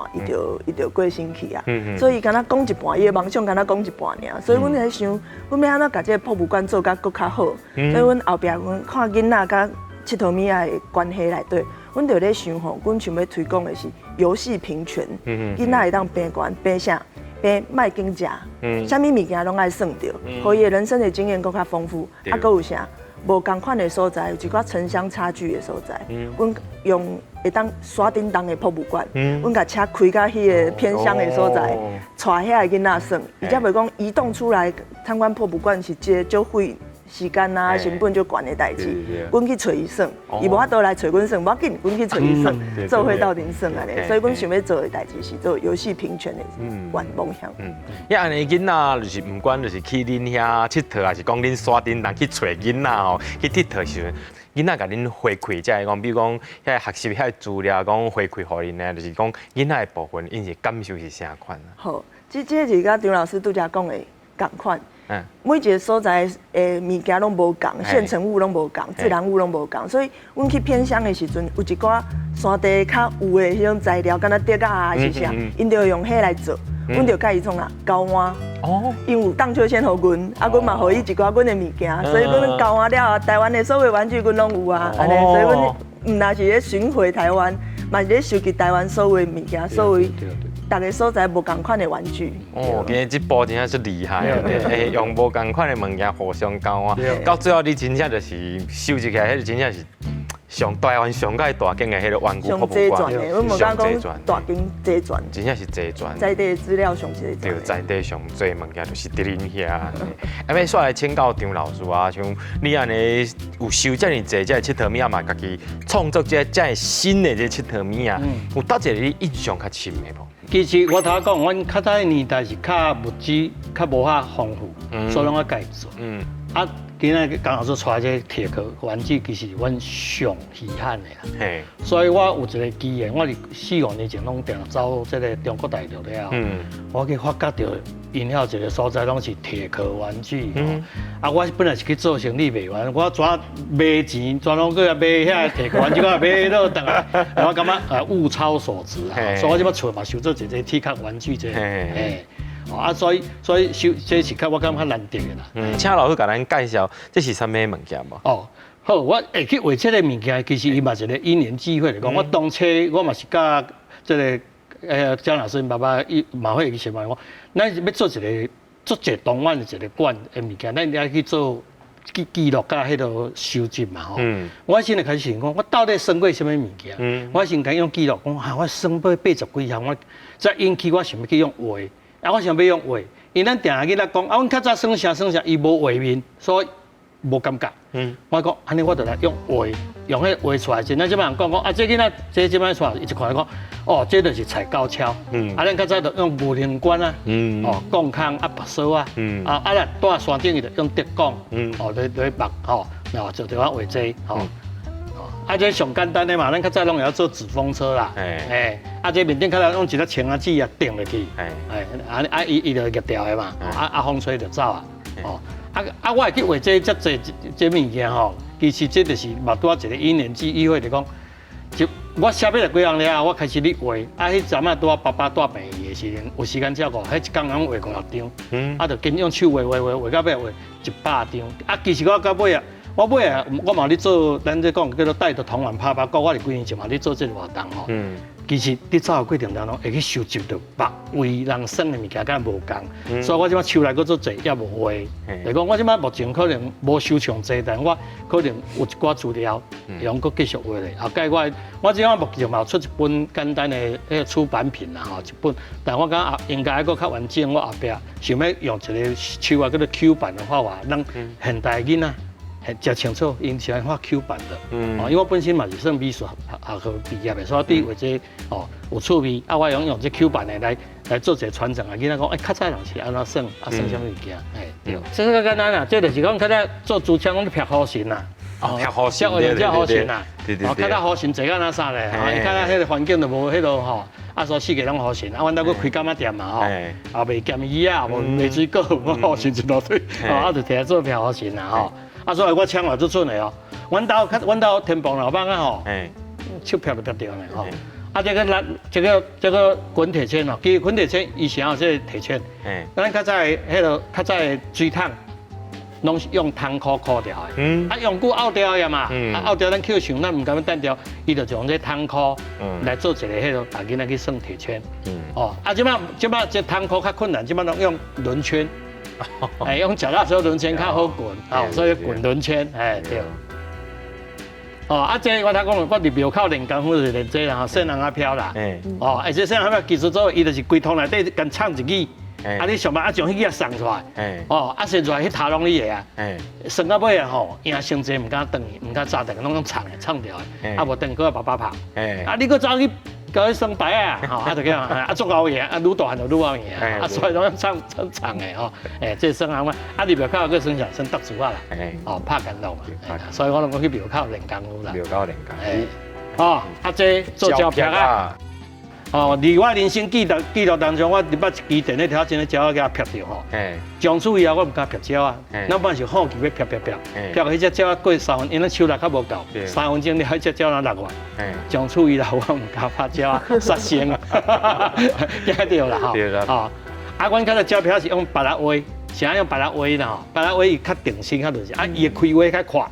伊就過身去啊。所以敢若講一半，伊的夢想敢若講一半爾。所以阮咧想，阮欲按怎共這个博物館做甲閣較好。所以阮後壁阮看囡仔佮𨑨迌物仔的關係內底，阮就咧想吼，阮想欲推廣的是遊戲平權。囡仔會當平權平啥？平莫緊食，啥物物件攏愛耍著，予伊的人生的經驗閣較豐富。啊，閣有啥？無仝款的所在，有一寡城鄉差距的所在，阮用會當徙振動的博物館，阮共車開到彼个偏鄉的所在，帶遐个囡仔耍，伊才袂講移動出來參觀博物館是一个足費時間啊，成本足懸的代誌。阮去揣伊耍，伊無法度來揣阮耍，無要緊，阮去揣伊耍，做伙鬥陣耍按呢。所以阮想欲做的代誌是做遊戲平權的願夢想。嗯，遐按呢囡仔就是毋管就是去恁遐𨑨迌，抑是講恁徙振動去揣囡仔吼，去𨑨迌時陣，囡仔共恁回饋，才會講，比如講遐學習遐資料，講回饋予恁呢，就是講囡仔的部分，𪜶是感受是啥款啊？好，這是佮張老師拄才講的仝款。每一个所在的物件攏無仝，現成物攏無仝，自然物攏無仝，所以阮去偏鄉的時陣，有一寡山地較有的彼種材料，敢若竹仔啊，是啥，𪜶就用彼來做，阮就佮伊創啊交換。哦，𪜶有盪秋千予阮，啊，阮嘛予伊一寡阮的物件，所以阮交換了後，台灣的所有玩具阮攏有啊，按呢，所以阮毋但是咧巡迴台灣，嘛是咧收集台灣所有物件，所有逐个所在無仝款的玩具。哦，今日這步真正是厲害，欸，用無仝款的物件互相交換，到最後你真正就是收集起來，彼個真正是上台灣上蓋大間的彼个玩具博物館，上齊全，大間齊全，真正是齊全。在地資料上齊全。對，在地上濟物件就是佇恁遐。啊，欲煞來請教張老師啊，像你按呢有收遮爾濟這个𨑨迌物仔嘛，家己創作這遮新的這𨑨迌物仔，有佗一个你印象較深的無？其實我頭仔講，阮較早的年代是較物資較無遐豐富，所以攏愛家己做。啊，今仔江老師帶這鐵殼玩具，其實阮上稀罕的啦。所以我有一個機緣，我佇四五年前攏定走這个中國大陸了後，我去發覺著𪜶遐有一個所在攏是鐵殼玩具。啊，我本來是去做生意賣完，我怎買錢，全攏閣買遐鐵殼玩具，我買倒轉來，我感覺啊物超所值啊，所以我這擺厝嘛收做一個鐵殼玩具這。啊，所以收這是較我感覺較難得的啦。嗯，請老師共咱介紹這是啥物物件無？哦，好，我會去畫這个物件，其實伊嘛一個因緣際會來講，我當初我嘛是佮這个江老師𪜶爸爸伊嘛會去想講，咱是欲做一个足濟檔案的一个館的物件，咱愛去做去記錄佮彼个收集嘛吼。我先就開始想講，我到底耍過啥物物件？我先共用記錄，講啊，我耍過80幾項，我才引起我想欲去用畫。啊，我想欲用畫，因為咱定定囡仔講，啊，阮較早耍啥耍啥，伊無畫面，所以無感覺。我講，按呢我就來用畫，用彼畫出來時，咱這擺人講講，啊，這囡仔這這擺出來，伊一看講，哦，這就是踩高蹺。啊，咱較早就用牛奶罐啊，哦，鋼空啊，白索啊，啊啊，若蹛山頂伊就用竹竿，哦，來縛吼，然後就就我畫這吼。啊，這上簡單的嘛，咱較早攏會曉做紙風車啦，欸，啊，這面頂較早用一粒青仔紙啊釘落去，欸，啊啊，伊就會夾牢的嘛，啊啊，風吹就走啊，哦，啊啊，我會去畫這遮濟這物件吼，其實這就是嘛拄仔一個因緣際會，就講，就我寫欲來幾項了後，我開始咧畫。啊，彼陣仔拄仔爸爸蹛病院的時陣，有時間照顧，彼一工攏畫五六張。啊，就緊用手畫畫畫畫到尾畫100張。啊，其實我到尾啊，我尾啊，我嘛咧做，咱這講叫做帶著童玩拍拍鼓，我佇幾年前嘛咧做這個活動吼。其實佇走的過程當中，會去收集著別位人耍的物件，敢無仝。所以我這擺手內閣足濟，也無畫。就講我這擺目前可能無收藏濟，但我可能有一寡資料，會閣繼續畫咧。後蓋我我這擺目前嘛有出一本簡單的彼個出版品啦吼，一本。但我感覺應該閣較完整，我後壁想欲用一個手啊叫做 Q 版的方法，讓現代囡仔誠清楚，𪜶喜歡畫 Q 版的，哦，因為我本身嘛是算美術學學畢業的，所以我對畫這哦有趣味，啊，我用用這 Q 版的來做一個傳承啊，囡仔講，欸，較早人是按怎耍，啊，耍啥物物件，欸，對，這個簡單啦，這就是講較早做竹籤攏咧劈雨神啦，哦，劈雨神，這雨神啦，哦，較早雨神坐按怎啥咧，哦，較早彼個環境就無彼個吼，啊，所以四界攏雨神，啊，阮兜閣開柑仔店嘛吼，啊，賣鹹魚仔，無賣水果，雨神一大堆，哦，啊，就摕來做劈雨神啦吼。啊，所以我槍嘛足準的哦。阮兜較阮兜天棚老板啊吼，手劈就劈著呢吼。啊，這個咱這個這個滾鐵圈哦，其實滾鐵圈以前有這個鐵圈，咱較早的彼個較早的水桶，攏是用銅箍箍牢的。啊，用久漚掉的嘛，啊漚掉咱捡想，咱毋甘欲擲掉，伊就用這銅箍來做一個彼個，予囡仔去耍鐵圈。哦，啊，這擺這擺這銅箍較困難，這擺攏用輪圈。哎，用腳踏車輪圈較好滾，哦，所以滾輪圈，哎對。哦，啊，這我頭講，我佇廟口練功夫就是練這啦，耍尪仔飄啦。哦，而且耍尪仔飄技術做，伊就是規桶內底共藏一支，啊，你想辦法將彼支送出來。哦，啊，送出來彼頭攏你的啊。算到尾啊吼，贏傷濟毋敢轉去，毋敢扎轉，攏用藏的，藏著的。啊，無轉閣爸爸拍。啊，你閣走去。共伊耍牌啊，吼，啊就叫啊足𠢕贏，啊愈大漢就愈𠢕贏，啊所以攏藏藏藏的吼，欸，這耍尪仔，啊佇廟口閣耍啥？耍竹珠仔啦，哦拍干樂嘛，所以我攏講去廟口練功夫啦。廟口練功夫。哦，啊這做膠片啊，哦，佇我人生記錄記錄當中，我捌一支電咧條真個鳥仔共劈著吼。從此以後我毋敢劈鳥仔，咱本是好奇欲劈劈劈，劈到彼隻鳥仔過三分，因為手力較無夠，3分鐘了，彼隻鳥仔落來。從此以後我毋敢拍鳥仔，殺生，驚著啦吼。哦，啊，阮較早膠片是用白蠟畫，是按用白蠟畫啦吼，白蠟畫伊較定身較就是，啊，伊的開花較闊。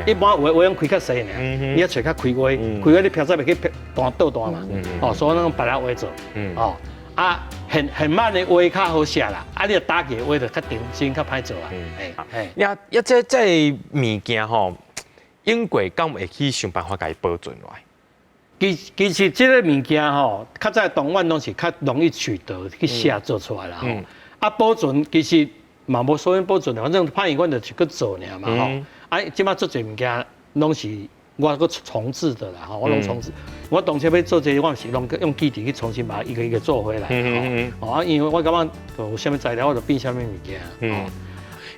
一般有的畫攏開較細爾，你愛揣較開花，開花你劈才袂去劈斷倒斷嘛。哦，所以攏用白蠟畫做。哦，啊，很很慢的畫較好寫啦，啊，你若打起畫就較定身較歹做啊。嘿，嘿。呀呀，這這物件吼，永過敢會去想辦法共伊保存落來？其其實這個物件吼，較早當阮攏是較容易取得去寫做出來啦吼。啊，保存其實嘛無所謂保存，反正拍伊阮就是閣做爾嘛吼。啊，這擺足濟物件攏是我閣重製的啦吼，我攏重製。我當初欲做這個，我是攏用記憶去重新把它一個一個做回來。哦，啊，因為我感覺有啥物材料，我就變啥物物件。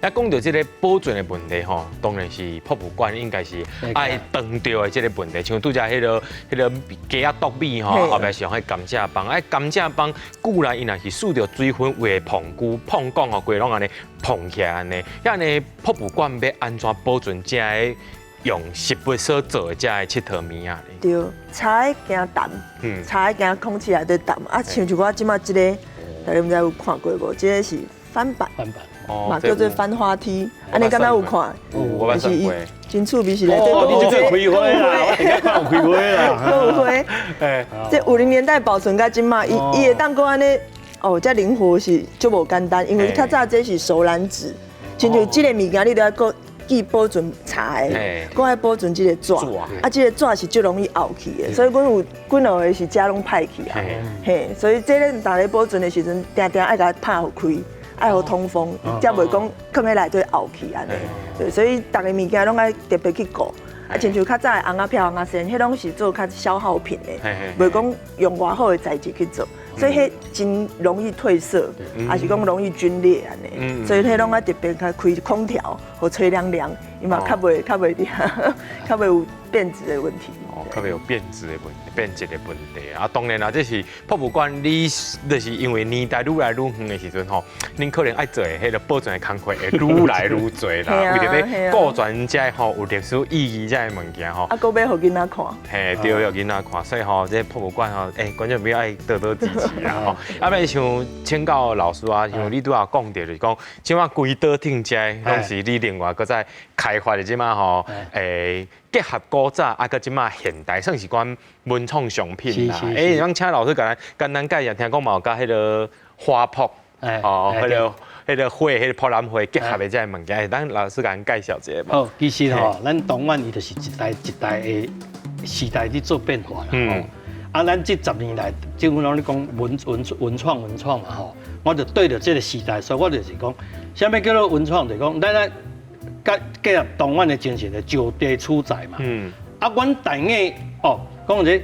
啊，講著這個保存的問題吼，當然是博物館應該是愛當著的這個問題。像拄才彼個彼個雞仔剁米吼，後壁是用彼甘蔗棒，啊甘蔗棒久來伊若是受著水分有會膨龜膨講吼，規攏按呢膨起來按呢。遐呢博物館欲按怎保存這个用實物所做的這个𨑨迌物仔咧？對，柴驚澹，柴驚空氣內底澹。啊，像像我這擺這個，大家毋知有看過無？這個是翻板。翻板。嘛叫做翻花梯，按呢敢若有看？有，我捌算過。真趣味是咧。哦，你這個開花啦，我頂看有開花啦。有花。這50年代保存到這馬，伊伊會當閣按呢，哦，這靈活是足無簡單，因為較早這是手染紙，親像這個物件，你都愛閣記保存柴的，閣愛保存這個紙，啊，這個紙是最容易漚去的，所以阮有幾兩個是遮攏歹去啊。嘿，所以這咧逐咧保存的時陣，定定愛共它拍予開。愛予通風，才袂講囥佇內底漚去按呢。對，所以逐个物件攏愛特別去顧。啊，親像較早的尪仔飄、尪仔仙，彼攏是做較消耗品的，袂講用偌好的材質去做，所以彼真容易褪色，抑是講容易皸裂按呢。所以彼攏愛特別較開空調，予吹涼涼，伊嘛較袂佇較袂有變質的問題。哦，較袂有變質的問題，變質的問題啊！當然啦，這是博物館，你就是因為年代愈來愈遠的時陣吼，恁可能愛做的彼个保存的工課會愈來愈濟啦，為著欲顧全這吼有歷史意義這个物件吼。啊，閣欲予囡仔看。嘿，對，予囡仔看，所以吼，這博物館吼，欸，觀眾朋友愛多多支持啦吼。啊，欲像請教老師啊，像你拄仔講著就是講，這馬規島頂這攏是你另外閣再開發的這馬吼，欸，結合古早啊，閣這馬現代，算是講文創商品啦。欸，咱請老師共咱簡單介紹，聽講嘛有佮彼个花圃，哦，彼个花，彼个博覽會結合的這个物件，咱老師共咱介紹一下。好，其實吼，咱東莞伊就是一代一代的時代佇做變化啦。啊，咱這10年來，政府攏咧講文創嘛吼，我就對著這个時代，所以我就是講，啥物叫做文創？就是講咱來結合東莞的精神的就地取材嘛。啊，阮大雅哦，講這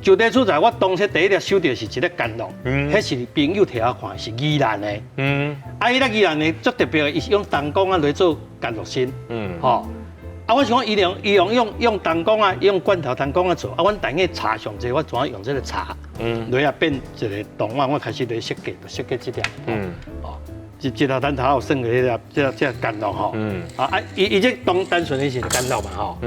就地取材，我當初第一粒收著是一粒甘露，彼是朋友提我看，是宜蘭的。啊，彼粒宜蘭的足特別的，伊是用銅管仔來做甘露心。吼。啊，我想講，伊用銅管仔，用罐頭銅管仔做。啊，阮大雅茶上濟，我怎用這个茶，來啊變一个圖案，我開始來設計，設計這粒。哦，這粒咱頭有算過彼粒，這甘露吼。啊，伊這當單純的是甘露嘛吼。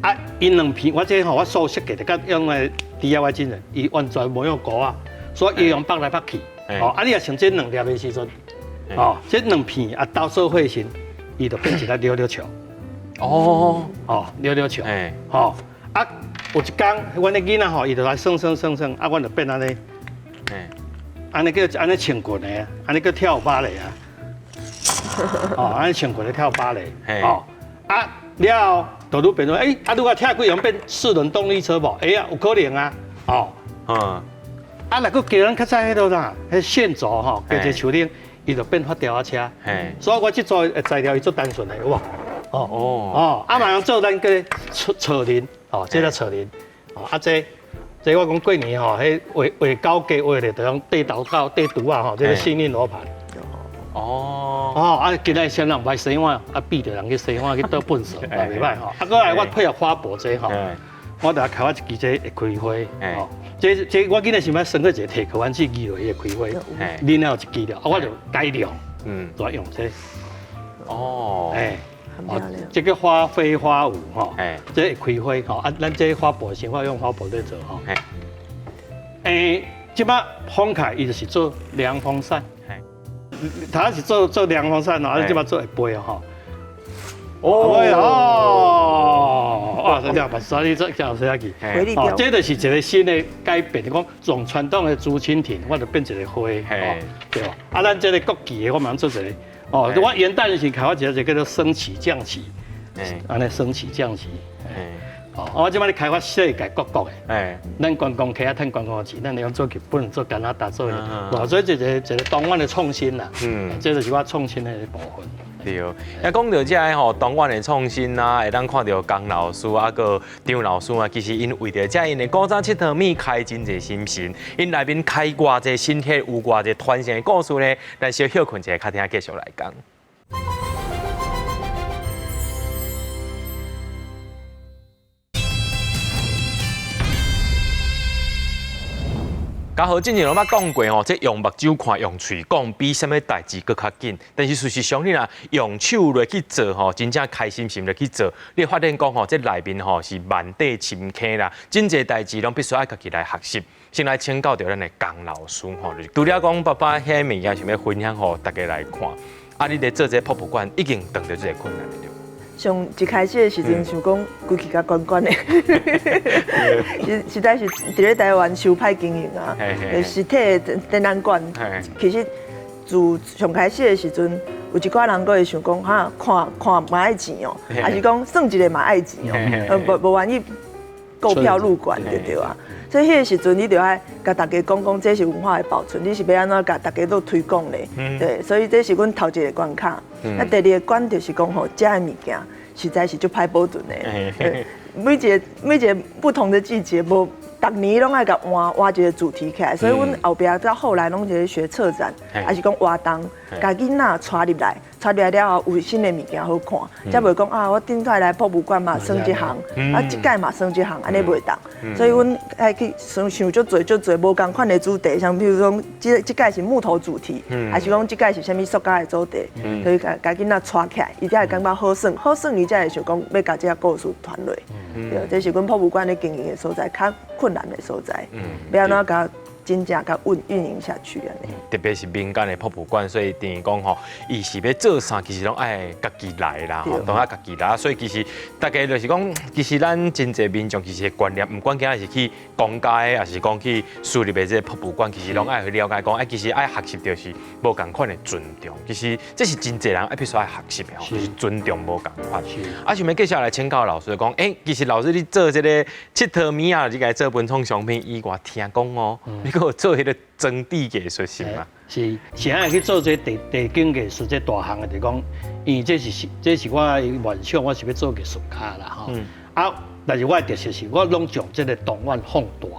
啊，伊兩片，我這吼我所設計的，佮用的 DIY 精神，伊完全無用糊仔，所以伊用綁來綁去。哦，啊，你若像這兩粒的時陣，哦，這兩片啊兜做伙時，伊就變一粒溜溜球。哦哦，溜溜球，吼啊，有一工，阮的囡仔吼，伊就來耍耍耍耍，啊，阮就變按呢，按呢叫按呢穿裙的，按呢叫跳芭蕾啊，哦，按呢穿裙的跳芭蕾，哦，啊了後就愈變做，欸，啊，如果跳幾樣變四輪動力車無？欸呀，有可能啊，哦，啊，若閣加咱較早彼个啦，彼線軸吼，加一个樹頂，伊就變發條仔車，所以我這組的材料伊足單純的，有無？哦哦，啊嘛用做咱個草草林，哦，這个草林，哦啊這我講過年吼，彼畫畫高價畫咧，就用地豆到地櫥啊吼，這个幸運羅盤。哦哦，啊今仔先人毋愛洗碗，啊避著人去洗碗去倒糞掃，嘛袂歹吼。啊，閣來我配合花博這吼，我就開發一支這會開花，哦，這我今日想欲算過一個提殼丸子機落會開花，恁有一支了，啊我就改良，就用這。哦，欸。哦，這个花飛花舞吼，這會開花吼，啊，咱這花圃先發用花圃咧做吼。欸，這擺風凱伊就是做涼風扇，他是做涼風扇哦，啊，這擺做會飛哦吼。哦哦，哇，這兩把刷你這叫啥去？哦，這就是一个新的改變，講從傳統的竹蜻蜓，我就變一个花，哦，對吧？啊，咱這个國旗的，我嘛做一個。哦，我元旦時開發一個叫做升旗降旗，按呢升旗降旗。哦，我這擺咧開發世界各國的，咱觀光客啊，趁觀光錢，咱會用做日本、做加拿大、做，所以這個一個東莞的創新啦，這就是我創新的一部分。對，啊，講到這个吼，東莞的創新啊，會當看著江老師啊，閣張老師啊，其實𪜶為著這𪜶的古早𨑨迌物開真濟心神，𪜶內面開偌濟心血，有偌濟傳承的故事呢？咱小歇睏一下，較聽繼續來講。嘉豪之前攏捌講過吼，這用目睭看、用喙講，比啥物代誌閣較緊。但是事實上，你若用手來去做吼，真正開心心來去做，你會發現講吼，這內面吼是萬塊深坑啦，真濟代誌攏必須愛家己來學習。先來請教著咱的江老師吼，就是除了講爸爸彼个物件想欲分享予大家來看，啊，你咧做這个博物館已經遇著這个困難了。上一開始的時陣，想講規氣較懸懸的，實在是佇咧台灣收歹經營啊。實體的展覽館，其實自上開始的時陣，有一寡人閣會想講，哈，看看嘛愛錢哦，還是講算一个嘛愛錢哦，無願意購票入館就對啊。所以彼个時陣，你就愛共大家講講，這是文化的保存，你是欲按怎共大家都推廣咧？對，所以這是阮頭一个關卡。啊，第二个關就是講吼，這个物件實在是足歹保存的。每一个不同的季節，無逐年攏愛共換換一个主題起來，所以阮後壁到後來攏是咧學策展，抑是講活動，共囡仔帶入來，帶入來了後有新的物件好看，才袂講啊，我頂擺來博物館嘛耍這項，啊，這擺嘛耍這項，按呢袂當。所以阮愛去想想足濟足濟無仝款的主題，像比如講，這這擺是木頭主題，抑是講這擺是啥物塑膠的主題，所以共共囡仔帶起來，伊才會感覺好耍，好耍伊才會想講欲共這个故事傳落。對，這是阮博物館咧經營的所在，較困難的所在，欲按怎共真正共運營下去按呢。特別是民間的博物館，所以等於講吼，伊是欲做啥，其實攏愛家己來啦，吼，都愛家己來。所以其實大家就是講，其實咱真濟民眾其實觀念，毋管今仔是去公家的，抑是講去私立的這个博物館，其實攏愛去了解講，哎，其實愛學習就是無仝款的尊重。其實這是真濟人愛必須愛學習的吼，就是尊重無仝款。啊，想欲繼續來請教老師講，欸，其實老師你做這个𨑨迌物仔，你共做文創商品以外，聽講哦，你閣有做彼个裝置藝術是嗎？是，是按去做這地景藝術這大項的，就講，因為這是我的夢想，我是欲做藝術家啦吼。啊，但是我的特色是我攏將這个動物放大。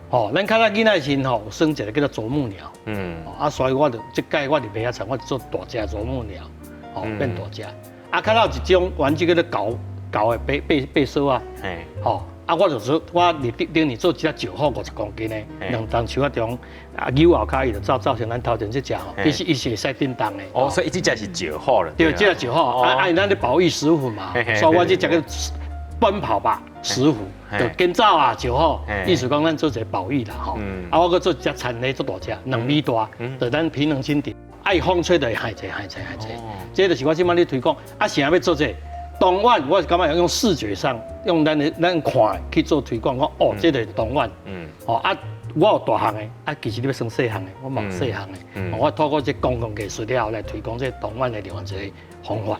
吼，咱較早囡仔時吼，有耍一个叫做啄木鳥。啊，所以我就這擺我佇麥仔田，我就做大隻啄木鳥，吼，變大隻。啊，較早有一種玩具叫做猴猴的爬索仔。吼。啊，我就說，我佇頂頂年做一隻石虎50公斤的，兩棟樹仔中，啊，扭後跤伊就走走成咱頭前這隻吼，其實伊是會使振動的。哦，所以這隻是石虎了。對，這隻石虎，啊啊，咱咧保育石虎嘛，所以我這隻叫奔跑吧石虎，就緊走啊石虎，意思講咱做一个保育啦吼。啊，我閣做一隻田螺足大隻，2米大，就咱平衡蜻蜓，啊，伊風吹就會害濟害濟害濟。這就是我這擺咧推廣，啊，啥欲做這个？動玩，我是感覺用視覺上，用咱的咱看去做推廣，講哦，這個是動玩，哦啊，我有大項的，啊，其實你欲耍細項的，我嘛有細項的，我透過這公共藝術了後來推廣這動玩的另外一个方法。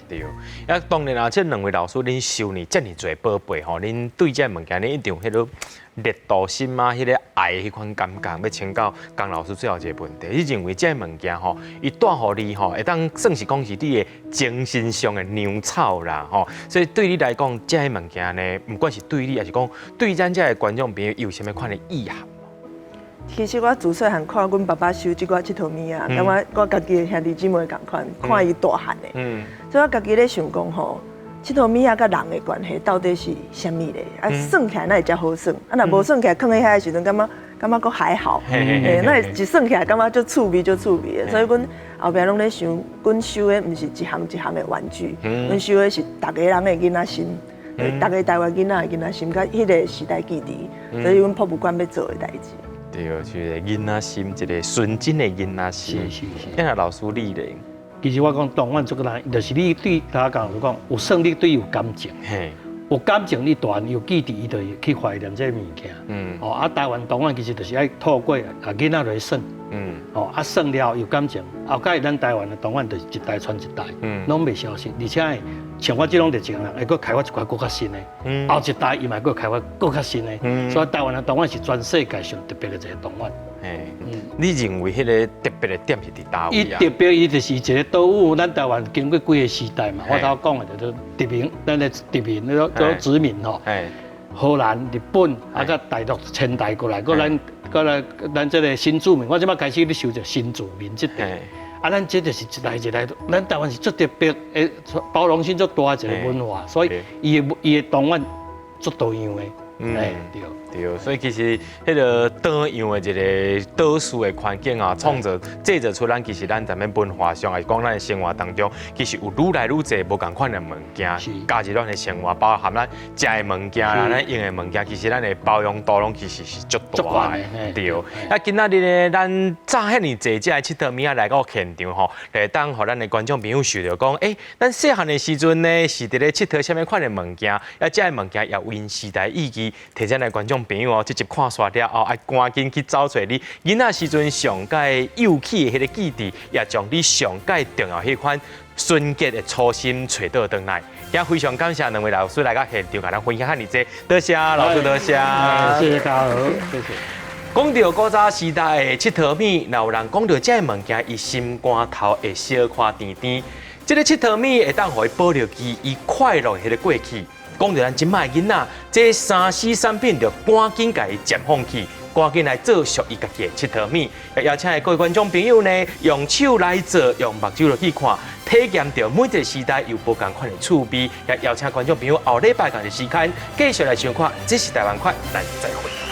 對對。啊，當然啊，這兩位老師，恁收呢遮爾濟寶貝吼，恁對這个物件，恁一定有彼个熱度心啊，彼个愛彼款感覺。欲請教江老師最後一个問題，你認為這个物件吼，伊帶予你吼，會當算是講是你的精神上的糧草啦吼。所以對你來講，這个物件呢，毋管是對你，抑是講對咱這个觀眾朋友，有啥物款的意涵？其實我自細漢看阮爸爸收這寡𨑨迌物仔，感覺我家己的兄弟姊妹仝款，看伊大漢的，所以我家己咧想講吼，𨑨迌物仔佮人的關係到底是啥物咧？啊，算起來哪會遮好耍？啊，若無算起來，囥佇遐的時陣，感覺感覺閣還好。欸，那一算起來，感覺足趣味，足趣味的。所以阮後壁攏咧想，阮收的毋是一項一項的玩具，阮收的是逐个人的囡仔心，逐个台灣囡仔的囡仔心，佮彼个時代記憶。所以阮博物館欲做的代誌。對，就是囡仔心，一个純真的囡仔心。是是是。那老師你咧？其實我講動玩這個人，就是你對他講就講，有算你對伊有感情，有感情你大漢有記憶，伊就會去懷念這个物件。哦，啊，台灣動玩其實就是愛透過啊囡仔來耍。哦，啊耍了有感情，後蓋咱台灣的動玩就是一代傳一代，攏袂消失，而且像我這種熱情人，會閣開發一寡閣較新的，後一代伊嘛閣開發閣較新的，所以台灣的動玩是全世界上特別的一个動玩。你認為彼个特別的點是佇佗位啊？伊特別，伊就是一个島嶼，咱台灣經過幾个時代嘛，我頭講的就是殖民，咱的殖民那個殖民吼，荷蘭、日本啊，佮大陸遷台過來，閣咱閣來咱這个新住民，我這擺開始咧收集新住民這塊。啊，咱這就是一代一代，咱台灣是足特別的，包容性足大的一个文化，所以伊的動玩足多樣的。對。對，所以其實彼个多樣的一个島嶼的環境啊，創造製造出咱其實咱踮咧文化上，抑是講咱的生活當中，其實有愈來愈濟無仝款的物件加入咱的生活，包含咱食的物件啦，咱用的物件，其實咱的包容度攏其實是足大的。對，啊，今仔日呢，咱早遐爾濟這个𨑨迌物仔來到現場吼，會當予咱的觀眾朋友想著講，欸，咱細漢的時陣呢，是佇咧𨑨迌啥物款的物件，啊，這个物件也有𪜶時代意義，提醒咱的觀眾朋友哦，這集看煞了後，愛趕緊去找揣你囡仔時陣上蓋幼齒的彼个記憶，也將你上蓋重要彼款純潔的初心揣倒轉來。也非常感謝兩位老師來到現場，共咱分享遐爾濟，多謝老師，多謝。謝謝嘉豪，謝謝。講著古早時代的𨑨迌物，若有人講著這个物件，伊心肝頭會小可甜甜。這个𨑨迌物會當予伊保留記伊快樂的彼个過去。講著咱這擺的囡仔，這3C 產品著趕緊共伊暫放棄，趕緊來做屬於家己的𨑨迌物。也邀請各位觀眾朋友呢，用手來做，用目睭落去看，體驗著每一個時代有無仝款的趣味。也邀請觀眾朋友後禮拜仝一時間繼續來收看，這是台灣款，咱再會。